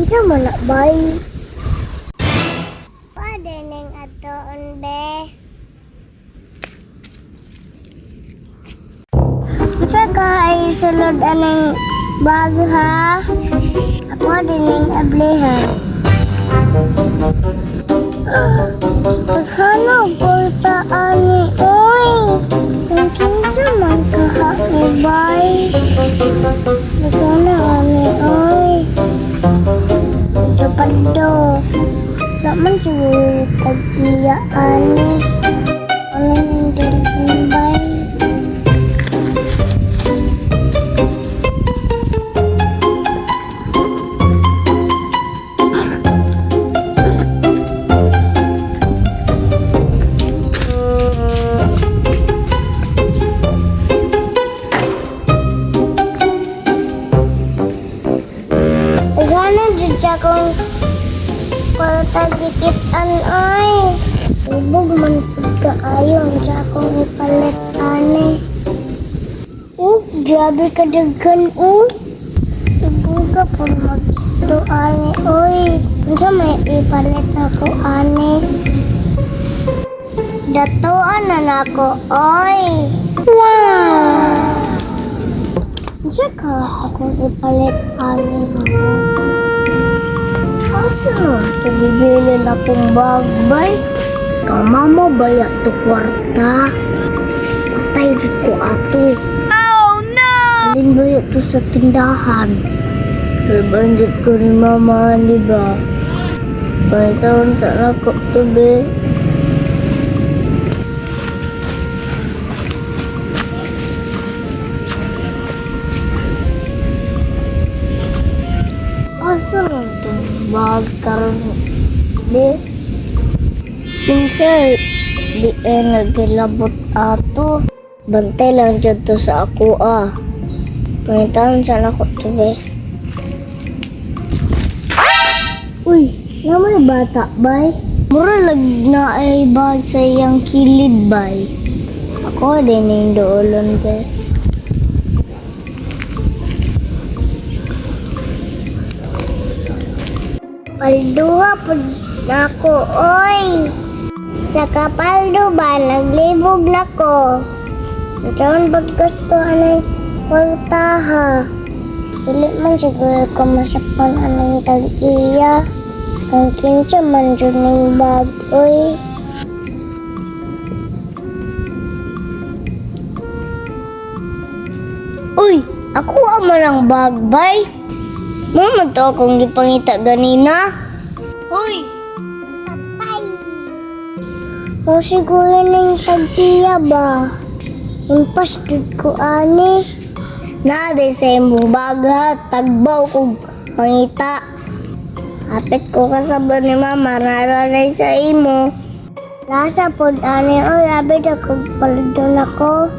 Unsa man na bay? Pwede ning atoon be. Unsa ka ay sulod aning bag ha? Ako din ning ablihan. Paghanap ko ani, oy. Ang kinsa man kaha ni bay. Nagana ani, oy. Ito. Wala man siguro tag-iya ani. Ano yung dalhin bay? Nagana jud siya kung pagtagikitan ay. Ubog man pud kaayo sa akong ipalit ani. Oh, grabe ka daghan oh. Ibuga po magsto ani oy. Unsa may ipalit nako ani? Datuan na nako oy. Wow! Unsa ka akong ipalit ani ha? Asa na ito gibilin akong bag bay? Kamama baya to kwarta? Patay jud ko ato. Oh no! Alin ba to sa tindahan? Saban jud ko ni mama, di ba? Pahitaon sa nako to be. Asa lang itong bag karon be? Kinsa di ay nagilabot ato. Bantay lang jud to sa ako ah. Pangitaon sa nako to be. Uy, na may bata bay. Mura lag na ay bag sa iyang kilid bay. Ako din yung doolon be. Palduha pud nako oy. Sa kapaldo ba naglibog nako. Unsaon pagkastuhan ng kwarta ha? Dili man siguro ko masakpan anong tag-iya. Kung kinsa man jud ning bag oy. Uy, ako man ang bag bay. Mo man to akong gipangita ganina. Hoy! Patay! O siguro ning tag-iya ba? Impas jud ko ani. Naa sa imong bag ha, tagbaw kog pangita. Hapit ko kasabot ni mama, nararay sa imo. Rasa pod ani oy, abi na kog palidon ako.